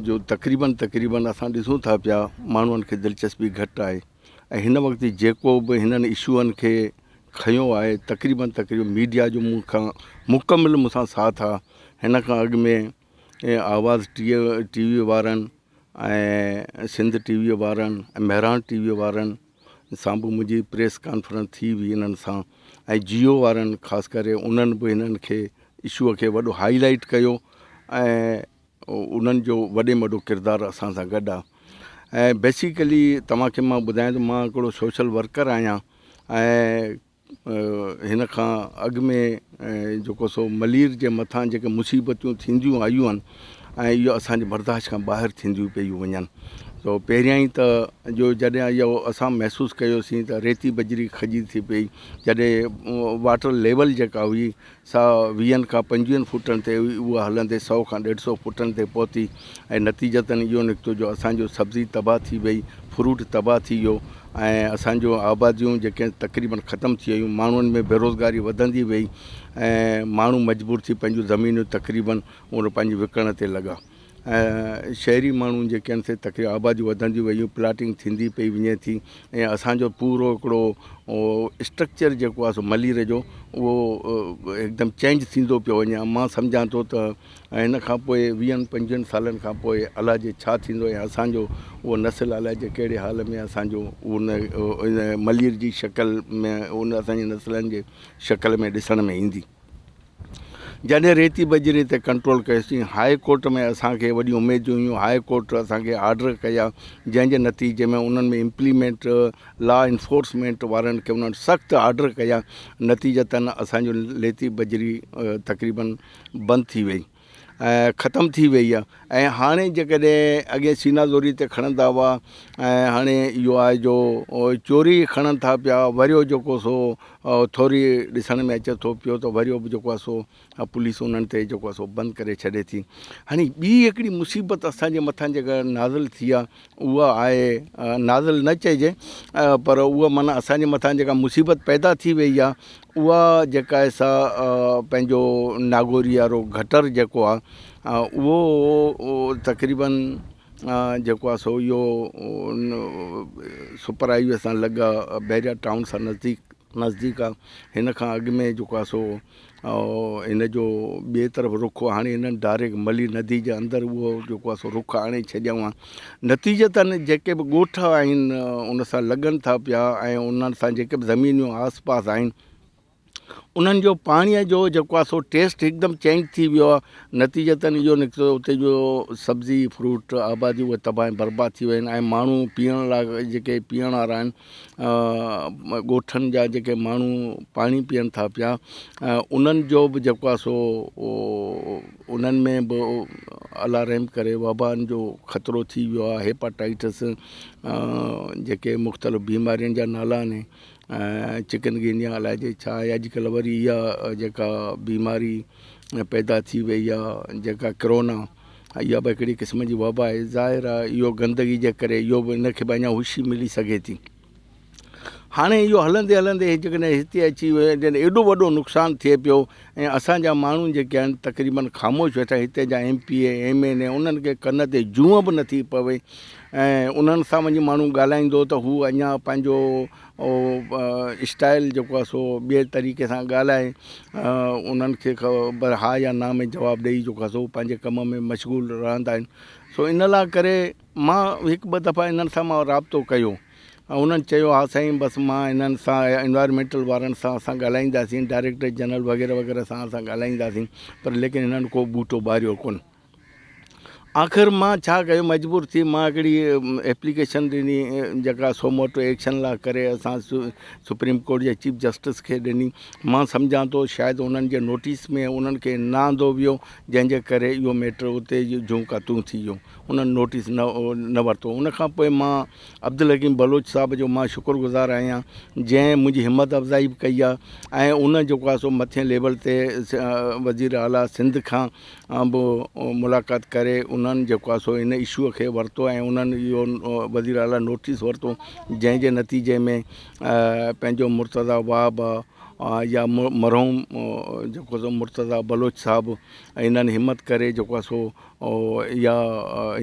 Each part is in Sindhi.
جو تقريبن تقريبن اسان ڏسون ٿا پيا ماڻهن کي دلچسپي گهٽ آهي ۽ هن وقت جيڪو به هنن اشوئن کي کنيو آهي تقريبن تقريبن ميڊيا جو مون کان مڪمل مون سان ساٿ آهي هن کان اڳ ۾ آواز ٽي ٽي وي وارن ۽ سنڌ ٽي وي وارن ۽ مهراڻ ٽي وي وارن سان به منهنجي پريس ڪانفرنس ٿي هئي انهن سان ۽ جيو وارن خاص ڪري انهن به هنن کي اشوء کي وڏو هائي لائيٽ ڪيو ۽ انهن جو وڏي ۾ وڏو ڪردار اسان سان گڏ آهي ۽ بيسيڪلي توهان کي مان ٻڌايان ته مان هڪڙو سوشل ورڪر آهيان ۽ هن کان اڳ ۾ جيڪو سو ملير جي مٿان جيڪي مصيبتون ٿينديون آيون آهن ۽ اهو اسان جي برداشت کان ٻاهر ٿينديون پيون وڃن سو پهريان ئي ته جو جڏهن اهو اسان محسوس ڪيوسين ته ريتي بجري کڄي ٿي پئي جڏهن واٽر ليول جيڪا هئي سا ويهن کان پنجويهن فوٽن تي هئي، اها هلندي سئو کان ڏيڍ سئو فوٽن تي پهتي ۽ نتيجتاً اهو نڪتو جو اسان جو سبزي تباهه ٿي وئي، فروٽ تباهه ٿي ويو ۽ اسان جون آباديون جيڪي تقريباً ختم ٿي ويون، ماڻهن ۾ بيروزگاري وڌندي وئي ۽ ماڻهو مجبور ٿي پنهنجون زمينون تقريباً پنهنجي وڪڻڻ تي لڳا. ۽ شهري ماڻهو جيڪي آهن سي تقريبن آباديون وڌنديون ويون پلاٽنگ ٿيندي پئي وڃي ٿي ۽ اسانجو پورو هڪڙو اسٽرڪچر جيڪو آهي سو ملير جو اهو هڪدم چينج ٿيندو پيو وڃي مان سمجهان ٿو ته هن کان پوء ويهن پنجويهن سالن کان پوء الائجي ڇا ٿيندو ۽ اسانجو اهو نسل الائجي ڪهڙي حال ۾ اسانجو ان ملير جي شڪل ۾ ان اسانجي نسلن جي شڪل ۾ ڏسڻ ۾ ايندي. جڏهن ريتي بجري تي ڪنٽرول ڪيوسين هاء ڪورٽ ۾ اسان کي وڏيون اميدون هيون هاء ڪورٽ اسان کي آرڊر ڪيا جنهن جي نتيجي ۾ انهن ۾ امپليمينٽ لا انفورسمينٽ وارن کي انهن سخت آرڊر ڪيا نتيجتن اسان جو ريتي بجري تقريبن بند ٿي وئي ۽ ختم ٿي وئي آهي ۽ هاڻي جيڪڏهن اڳي سينا زوري تي کڻندا هئا ۽ هاڻي اهو آهي جو چوري کڻن ٿا پيا وريو جيڪو سو ٿوري ڏسڻ ۾ اچي ٿو پيو ته وريو به جيڪو آهي سو پوليس انهن تي جيڪو آهي سو بند ڪري ڇڏي ٿي هاڻي ٻي هڪڙي مصيبت اسانجي مٿان جيڪا نازل ٿي آهي اها آهي نازل نه چئجي پر اها معنيٰ اسانجي مٿان جيڪا مصيبت پيدا ٿي وئي آهي اها جيڪا آهي سا پنهنجو ناگوري وارو گٽر جيڪو آهي اهو تقريبن جيڪو آهي سو اهو سپر هاء وي سان لڳ آهي بحريا ٽائون سان نزديڪ نزديڪ آهي هن کان اڳ ۾ جيڪو آهي سو هن جو ٻئي طرف رخ هاڻي هنن ڊائريڪٽ ملي ندي جي اندر اهو جيڪو آهي سو رخ آڻي ڇڏيائون آهي نتيجتن جيڪي به ڳوٺ آهن ان سان لڳن ٿا پيا ۽ انهن سان جيڪي به زمينيون آس پاس آهن انهن جو پاڻيء جو جيڪو آهي سو ٽيسٽ هڪدم چينج ٿي ويو آهي نتيجتن اهو نڪتو اتي جو سبزي فروٽ آبادي اهي تباهه ۽ برباد ٿي ويا آهن ۽ ماڻهو پيئڻ لاء جيڪي پيئڻ وارا آهن ڳوٺن جا جيڪي ماڻهو پاڻي پيئن ٿا پيا انهن جو به جيڪو آهي سو انهن ۾ به الله رحم ڪري وبائن جو خطرو ٿي ويو آهي هيپاٽائٽس جيڪي مختلف بيمارين جا نالا آهن چڪن گينيا الائجي ڇا آهي اڄڪلهه وري اها جيڪا بيماري پيدا ٿي وئي آهي جيڪا ڪرونا اها به هڪڙي قسم جي وبا آهي ظاهر آهي اهو گندگي جي ڪري اهو به ان کي به اڃا هوشي ملي سگهي ٿي هاڻي اهو هلندي هلندي جيڪڏهن هتي اچي ويو جڏهن ايڏو وڏو نقصان ٿئي پيو ۽ اسانجا ماڻهو جيڪي آهن تقريبن خاموش ويٺا هتي جا M P A M N A انهن کي ڪن تي جونء به نٿي پوي ۽ انهن سان وڃي ماڻهو ڳالهائيندو ته هو اڃا پنهنجو اسٽائل جيڪو آهي سو ٻئي طريقي سان ڳالهائي انهن کي خبر ها يا نه ۾ جواب ڏئي جيڪو آهي سو پنهنجي ڪم ۾ مشغول رهندا آهن سو ان لاء ڪري مان هڪ ٻه دفعا انهن سان مان رابطو ڪيو ۽ انهن چيو ها سائين بس مان انهن سان انوائرمينٽل وارن سان اسان ڳالهائينداسين ڊائريڪٽر جنرل وغيره وغيره سان اسان ڳالهائينداسين پر ليڪن هنن ڪو ٻوٽو ٻاريو ڪونه. آخر مان ڇا ڪيو مجبور ٿي مان هڪڙي ايپليڪيشن ڏني جيڪا سوموٽو ايڪشن لاء ڪري اسان سپريم ڪورٽ جي چيف جسٽس کي ڏني مان سمجهان ٿو شايد انهن جي نوٽيس ۾ انهن کي نه آندو ويو جنهن جي ڪري اهو ميٽر اتي جون ڪا تون ٿي ويو انهن نوٽيس نه نه ورتو ان کان پوء مان عبدالحڪيم بلوچ صاحب جو مان شڪر گذار آهيان جنهن منهنجي همت افزائي به ڪئي آهي ۽ ان جيڪو آهي سو مٿين ليول تي وزير اعليٰ سنڌ کان به ملاقات ڪري انهن جيڪو آهي سو ان اشوء کي ورتو ۽ انهن اهو وزير اعليٰ نوٽيس ورتو جنهن جي نتيجي ۾ پنهنجو مرتضيٰ وهاب يا مرحوم جيڪو سو مرتضيٰ بلوچ صاحب انهن همت ڪري جيڪو آهي سو يا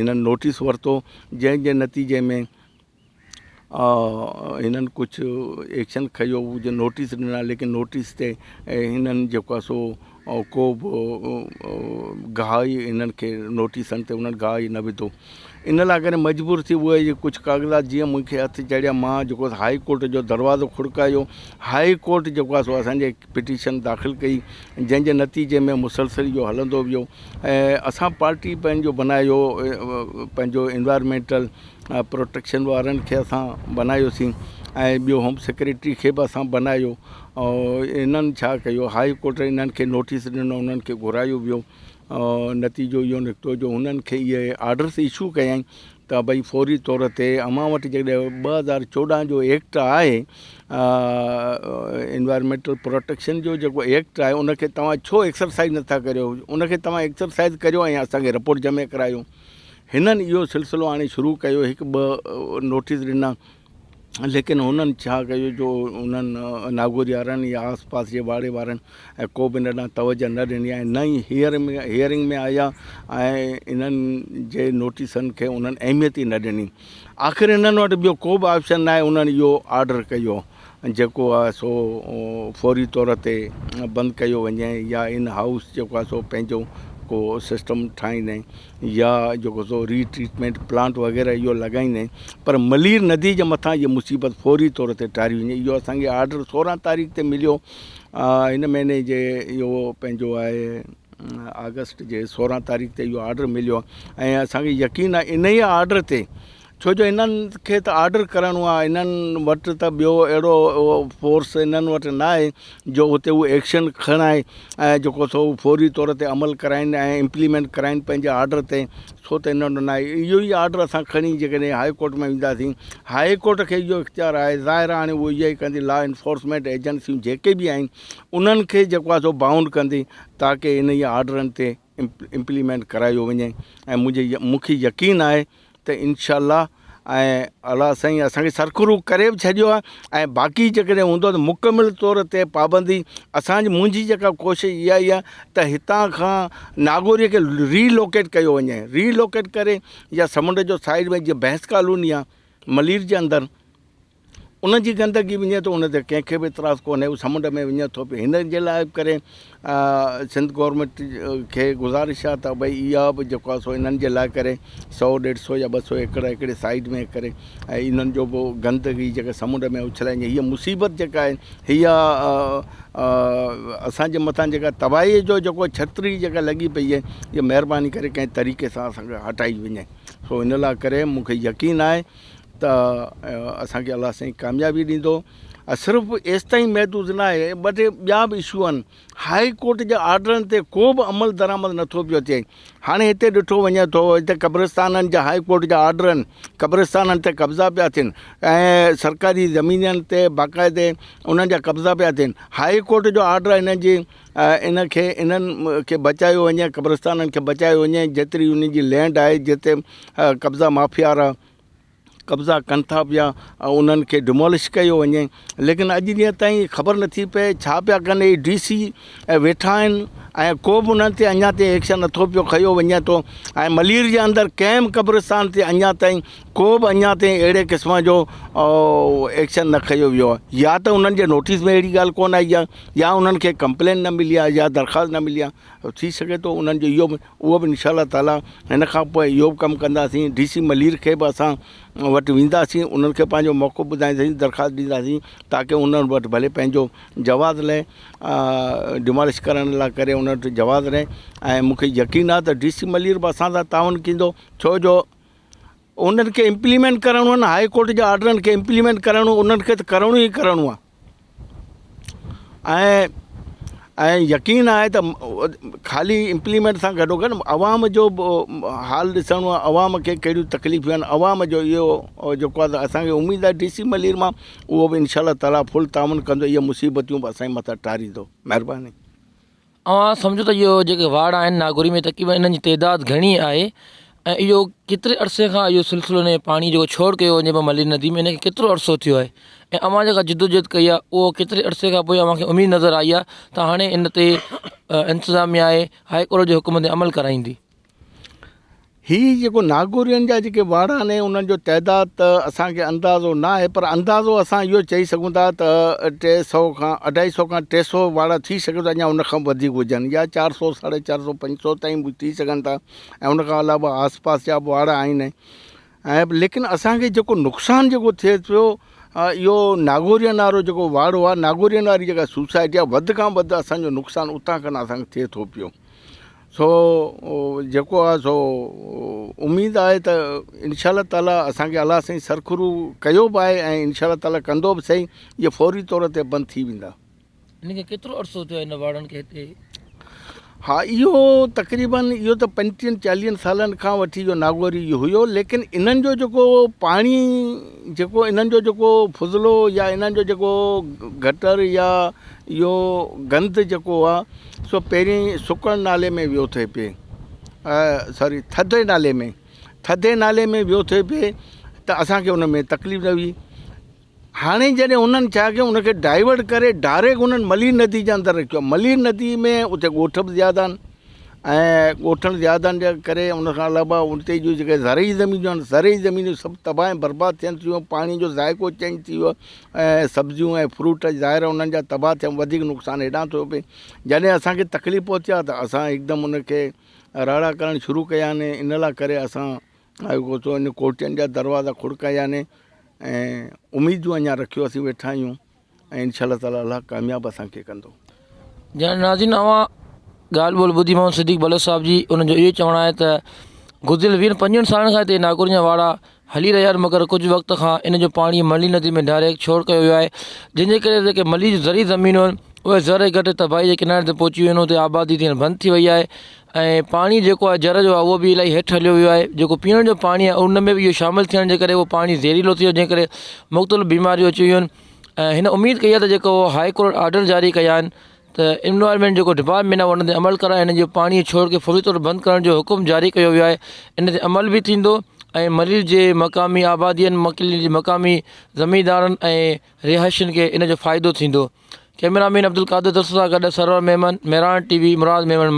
انهن نوٽيس ورتو جنهن جي نتيجي ۾ هنن ڪجهه ايڪشن کنيو جو نوٽيس ڏنا ليڪن نوٽيس تي هنن جيڪو آهي سو ڪو به گاهه ئي هنن کي نوٽيسن تي انهن گاهه ئي نه وڌو ان لاء ڪري مجبور ٿي اهي ڪجهه ڪاغذات جيئن مون کي هٿ چڙهيا مان جيڪو هائي ڪورٽ جو دروازو کڙڪايو هائي ڪورٽ جيڪو آهي سو اسانجي پٽيشن داخل ڪئي جنهن جي نتيجي ۾ مسلسل اهو هلندو ويو ۽ اسان پارٽي پنهنجو بنايو پنهنجو انوائرمينٽل پروٽيڪشن وارن کي اسان بنايوسين ۽ ٻيو هوم سيڪريٽري کي به اسان بنايو انهن ڇا ڪيو هائي ڪورٽ انهن کي نوٽيس ڏنو انهن کي گهرايو ويو نتيجو اهو نڪتو جو انهن کي اهي آرڊرس اشو ڪيائين ته ڀئي فوري طور تي اوهان وٽ جيڪڏهن 2014 جو ايڪٽ آهي انوائرمينٽل پروٽيڪشن جو جيڪو ايڪٽ آهي ان کي توهان ڇو ايڪسرسائز نٿا ڪريو ان کي توهان ايڪسرسائز ڪريو ۽ اسانکي رپورٽ جمع ڪرايو هنن اهو سلسلو آڻي شروع ڪيو هڪ ٻه نوٽيس ڏنا ليڪن هنن ڇا ڪيو جو انهن ناگوريارن يا آس پاس جي واڙي وارن ۽ ڪو به ان ڏانهن توجه نه ڏني ۽ نه ئي هيئر ۾ هيئرنگ ۾ آيا ۽ انهن جي نوٽيسن کي انهن اهميت ئي نه ڏني آخر انهن وٽ ٻيو ڪو به آپشن نه آهي انهن اهو آرڊر ڪيو جيڪو آهي سو فوري طور تي بند ڪيو وڃي يا ان هائوس جيڪو آهي سو پنهنجو ڪو سسٽم ٺاهيندي يا جيڪو سو ري ٽريٽمينٽ پلانٽ وغيره اهو لڳائيندي پر ملير ندي جي مٿان هيء مصيبت فوري طور تي ٽاري وڃي اهو اسانکي آرڊر 16 تاريخ تي مليو هن مهيني جي اهو پنهنجو آهي آگسٽ جي 16 تاريخ تي اهو آرڊر مليو ۽ اسانکي يقين آهي ان ئي آرڊر تي ڇو جو انهن کي ته آرڊر ڪرڻو آهي انهن وٽ ته ٻيو اهڙو فورس انهن وٽ نه آهي جو اتي هو ايڪشن کڻائي ۽ جيڪو سو فوري طور تي عمل ڪرائين ۽ امپليمينٽ ڪرائين پنهنجي آرڊر تي سو ته انهن وٽ نه آهي اهو ئي آرڊر اسان کڻي جيڪڏهن هائي ڪورٽ ۾ وينداسين هائي ڪورٽ کي اهو اختيار آهي ظاهر آهي هاڻي اهو اهو ئي ڪندي لا انفورسمينٽ ايجنسيون جيڪي به آهن انهن کي جيڪو آهي سو بائونڊ ڪندي تاڪه انهي آرڊرن تي امپليمينٽ ڪرايو وڃي ۽ منهنجي مون کي يقين آهي ته انشاء الله ۽ الله سائين اسانکي سرخرو ڪري به ڇڏيو آهي ۽ باقي جيڪڏهن هوندو ته مڪمل طور تي پابندي اسانجي منهنجي جيڪا ڪوشش اها ئي آهي ته هتان کان ناگوري کي ري لوڪيٽ ڪيو وڃي ري لوڪيٽ ڪري يا سمنڊ جو سائيڊ ۾ جيئن بحث ڪالوني آهي ملير جي اندر ان جي گندگي وڃي ٿو ان تي ڪنهن کي به اعتراض ڪونهي هو سمنڊ ۾ وڃي ٿو پيو هن جي لاء ڪري سنڌ گورنمينٽ کي گذارش آهي ته ڀئي اها به جيڪو آهي سو انهن جي لاء ڪري سو ڏيڍ سو يا 200 ايڪڙ هڪڙي سائيڊ ۾ ڪري ۽ انهن جو به گندگي جيڪا سمنڊ ۾ اڇلائي هيء مصيبت جيڪا آهي هيء اسانجي مٿان جيڪا تباهي جو جيڪو ڇتري جيڪا لڳي پئي آهي هيء مهرباني ڪري ڪنهن طريقي سان اسانکي هٽائي وڃي سو ان لاء ڪري مونکي يقين آهي ته اسان کي الله سائين ڪاميابي ڏيندو ۽ صرف ايستائين محدود نه آهي ٻه ٽي ٻيا به اشو آهن هائي ڪورٽ جي آرڊرن تي ڪو به عمل درآمد نٿو پيو ٿئي هاڻي هتي ڏٺو وڃي ٿو هتي قبرستانن جا هائي ڪورٽ جا آرڊر آهن قبرستانن تي قبضا پيا ٿين ۽ سرڪاري زمينن تي باقاعدي انهن جا قبضا پيا ٿين هائي ڪورٽ جو آرڊر هن جي ان کي انهن کي بچايو وڃي قبرستانن کي بچايو وڃي جيتري انهن جي لينڊ آهي جتي قبضا مافيا وارا قبضا ڪن ٿا پيا ۽ انهن کي ڊمالش ڪيو وڃي ليڪن اڄ ڏينهن تائين خبر نٿي پئي ڇا پيا ڪن هي ڊي سي ويٺا آهن ۽ ڪو به انهن تي اڃا تائين ايڪشن نٿو پيو کنيو وڃي ٿو ۽ ملير جي اندر ڪنهن به قبرستان تي اڃا تائين ڪو به اڃا تائين اهڙي قسم جو ايڪشن نه کنيو ويو آهي يا ته انهن جي نوٽيس ۾ اهڙي ڳالهه ڪونه آئي آهي يا انهن کي ڪمپلين نه ملي آهي يا درخواست نه ملي آهي ٿي سگهي ٿو انهن جو اهو اهو به انشاء الله تعاليٰ هن کان پوء اهو به ڪم ڪنداسين ڊي سي ملير کي به اسان وٽ وينداسين انهن کي پنهنجو موقف ٻڌائينداسين درخواست ڏينداسين تاڪه انهن وٽ ڀلي پنهنجو جواز لهي ڊمالش ڪرڻ لاء ڪري انهن وٽ جواز رهي ۽ مون کي يقين آهي ته ڊي سي ملير به اسان سان تعاون ڪندو ڇو جو انهن کي امپليمينٽ ڪرڻو آهي نه هائي ڪورٽ جي آرڊرن کي امپليمينٽ ڪرڻو انهن کي ته ڪرڻو ئي ڪرڻو آهي ۽ ۽ يقين آهي ته خالي امپليمينٽ سان گڏو گڏ عوام جو به حال ڏسڻو آهي عوام کي ڪهڙيون تڪليفون آهن عوام جو اهو جيڪو آهي اسانکي اميد آهي ڊي سي ملير مان اهو به انشاء الله تعاليٰ فل تعاون ڪندو اهي مصيبتون به اسانجي مٿان ٽاريندو مهرباني. اوهان سمجهو ته اهو جيڪي واڙ آهن ناگوري ۾ تقريبن انهن جي تعداد گهڻي آهي. ۽ اهو ڪيتري عرصي کان اهو سلسلو ان پاڻي جيڪو ڇوڙ ڪيو وڃي پيو ملير ندي ۾ ان کي ڪيترو عرصو ٿيو آهي ۽ اوهان جيڪا جدوجهد ڪئي آهي اهو ڪيتري عرصي کان پوء اوهان کي اميد نظر آئي آهي ته هاڻي ان تي انتظاميا آهي هائي ڪورٽ جي حڪم تي عمل ڪرائيندي. هي جيڪو ناگورين جا جيڪي واڙا آهن انهن جو تعداد ته اسان کي اندازو نه آهي پر اندازو اسان اهو چئي سگهون ٿا ته ٽي سئو کان اڍائي سئو کان ٽي سئو واڙا ٿي سگهي ٿو اڃا ان کان وڌيڪ هجن يا چار سئو ساڍي چار سئو پنج سئو تائين به ٿي سگهن ٿا ۽ ان کان علاوه آس پاس جا به واڙا آهن ۽ ليڪن اسان کي جيڪو نقصان جيڪو ٿئي پيو اهو ناگورين وارو جيڪو واڙو آهي ناگورين واري جيڪا سوسائٽي آهي وڌ کان وڌ اسان جو نقصان اتان کان اسان کي ٿئي ٿو پيو سو جيڪو آهي سو اميد آهي ته انشاء الله تعالي اسان کي الله سائين سرخرو ڪيو به آهي ۽ انشاء الله تعالي ڪندو به سائين اهي فوري طور تي بند ٿي ويندا. ان کي ڪيترو عرصو ٿيو آهي ان واڙن کي هتي؟ ها اهو تقريبن اهو ته پنجٽيهن چاليهن سالن کان وٺي اهو ناگوري اهو هيو ليڪن انهن جو جيڪو پاڻي جيڪو انهن جو جيڪو فضلو يا انهن جو جيڪو گٽر يا اهو گند جيڪو آهي سو پهرين سڪڻ نالي ۾ ويو ٿئي پئي سوري ٿڌي نالي ۾ ٿڌي نالي ۾ ويو ٿئي پئي ته اسان کي ان ۾ تڪليف نه هئي هاڻي جڏهن انهن ڇا ڪيو ان کي ڊائيورٽ ڪري ڊائريڪٽ انهن ملير ندي جي اندر رکيو ملير ندي ۾ اتي ڳوٺ به زياده آهن ۽ ڳوٺن زياده آهن جي ڪري ان کان علاوه اتي جون جيڪي زرعي زمينون آهن زرعي زمينون سڀ تباهه ۽ برباد ٿين ٿيون پاڻي جو ذائقو چينج ٿي ويو ۽ سبزيون ۽ فروٽ ظاهر آهي انهن جا تباهه ٿيا وڌيڪ نقصان هيڏانهن ٿيو پئي جڏهن اسان کي تڪليف پهتي آهي ته اسان هڪدم ان کي راڙا ڪرڻ شروع ڪيا آهن ان لاء ڪري اسان ان ڪوٽين جا دروازا کڙڪايا آهن ۽ اميدون اڃا رکيو اسين ويٺا آهيون ۽ انشاء الله تعالي الله ڪامياب اسان کي ڪندو. جنرل ناظرين اوهان ڳالهه ٻولهه ٻڌي محمد صديق بلوچ صاحب جي انهن جو اهو چوڻ آهي ته گذريل ويهن پنجويهن سالن کان هتي ناگورين جا واڙا هلي رهيا آهن مگر ڪجهه وقت کان ان جو پاڻي ملي ندي ۾ ڊائريڪٽ ڇوڙ ڪيو ويو آهي جنهن جي ڪري جيڪي ملي جون زرعي زمينون آهن اهي ذري گهٽ تباهي جي ڪناري تي پهچي ويون آهن اتي آبادي ٿيڻ بند ٿي وئي آهي ۽ پاڻي جيڪو آهي جر جو آهي اهو به الاهي هيٺ هليو ويو آهي جيڪو پيئڻ جو پاڻي آهي ان ۾ به اهو شامل ٿيڻ جي ڪري اهو پاڻي زهريلو ٿي ويو جنهن ڪري مختلف بيماريون اچي ويون آهن ۽ هن اميد ڪئي آهي ته جيڪو هاء ڪورٽ آرڊر جاري ڪيا آهن ته انوائرمينٽ جيڪو ڊپارٽمينٽ آهي ان تي عمل ڪرائي هن جو پاڻي ڇوڙ کي فوري طور بند ڪرڻ جو حڪم جاري ڪيو ويو آهي ان تي عمل به ٿيندو ۽ ملير جي مقامي آبادين ملير جي مقامي زميندارن ۽ رهائشين کي ان جو فائدو ٿيندو ڪئميرا مين عبدالقادر درس سان گڏ سرور ميمن مهراڻ ٽي وي مراد ميمڻ.